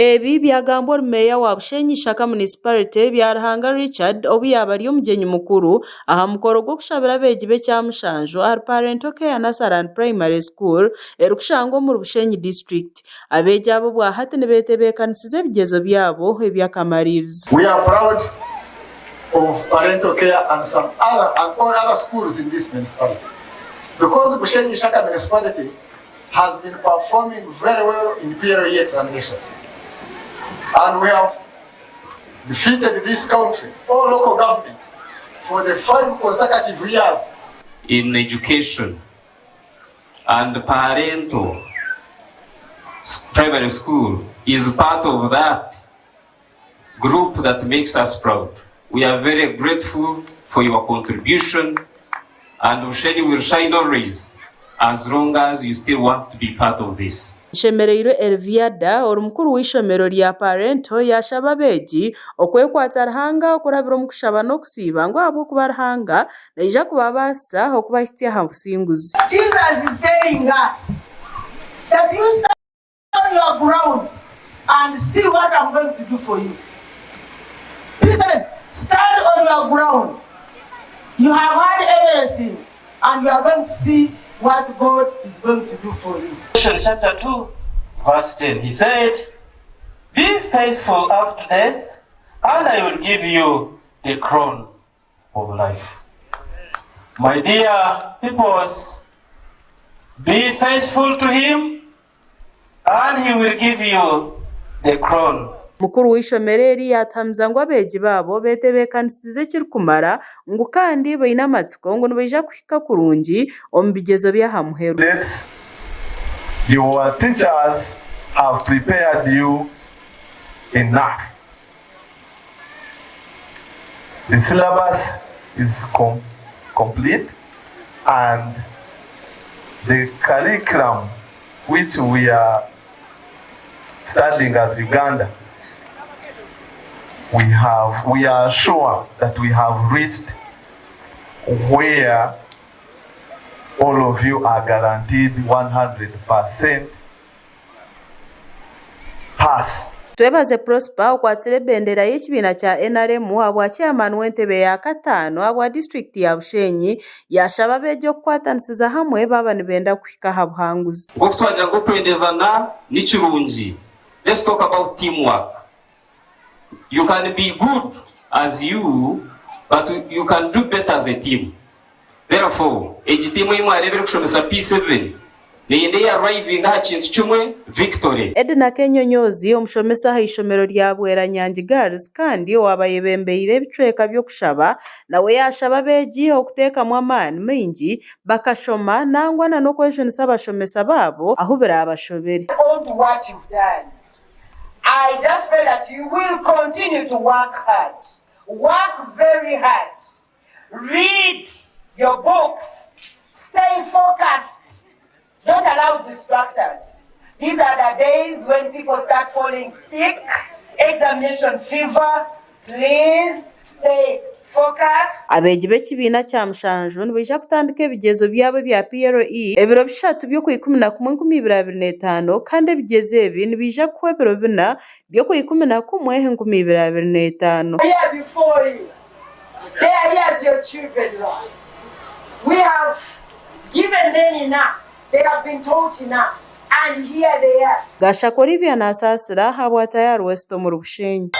Ebi byagambwa ori Meeya wa Bushenyi Ishaka Municipality, Byaruhanga Richard obu yaaba ari omugyenyi mukuru aha mukoro gw'okushabira abeegi b'ekyamushanju ahari Parental Care Nursery and Primary School erikushangwa omuri Bushenyi District. Abeegi aba obwahati nibetebeekanisiza ebigyezo byabo eby'akamariirizo. We are proud of Parental Care and some other and all other schools in this municipality because Bushenyi Ishaka Municipality has been performing very well in PLE examinations and we have defeated this country, all local governments for the 5 consecutive years. In education and parental primary school is part of that group that makes us proud. We are very grateful for your contribution and Bushenyi will shine always as long as you still want to be part of this. Nshemereirwe Elviada ori mukuru w'eishomero rya Parento yaashaba abeegi okwekwatsa Ruhanga okurabira omu kushaba n'okusiiba ngu ahabw'okuba Ruhanga naija kubabaasisa okubahitsya aha businguzi. Jesus is telling us that you stand on your ground and see what I'm going to do for you. He said, stand on your ground. You have had everything and you are going to see what God is going to do for you. Chapter 2, verse 10, he said, Be faithful up to death, and I will give you the crown of life. My dear peoples, be faithful to him, and he will give you the crown. Mukuru w'eishomero eri yaatuhamiza ngu abeegi baabo beetebeekanisize ekirikumara ngu kandi baine amatsiko ngu nibaija kuhika kurungi omu bigyezo by'aha muheru. Let's Your teachers have prepared you enough. The syllabus is com complete and the curriculum which we are studying as Uganda, we have we are sure that we have reached where all of you are guaranteed 100% pass. Twebaze Prosper okwatsire ebendera y'ekibiina kya NRM ahabwa chairman w'entebe ya kataano ahabwa disiturikiti ya Bushenyi yaashaba abeegi okukwatanisiza hamwe baaba nibenda kuhika aha buhanguzi. Nk'oku twagira ngu okwendezana ni kirungi, let's talk about team work. You can be good as you but you can do better as a team. Therefore, egi tiimu ei mwareeba erikushomesa P7 neyenda ei arrivinge aha kintu kimwe, victory. Edna Kenyonyozi, omushomesa aha ishomero rya Bweranyangi Girls kandi owaaba ayebembeire ebicweka by'okushaba, nawe yaashaba abeegi okuteekamu amaani maingi bakashoma nangwa na n'okwejunisa abashomesa baabo ahu biraabashobere. On to what you've done. I just pray that you will continue to work hard. Work very hard. Read your books. Stay focused. Don't allow distractors. These are the days when people start falling sick, examination fever. Please stay focused. Abeegi b'ekibiina kya mushanju nibaija kutandika ebigyezo byabo ebya PLE ebiro bishatu by'Okwaikumi-na-kumwe 2025 kandi ebigyezo ebi nibiija kuhwa ebiro bina by'Okwaikumi-na-kumwe 2025. Here before you. They are here as your children, Lord. We have given them enough. They have been taught enough. And here they are. Gashaka Olivia naasaasira ahabwa Tayari West omuri Bushenyi.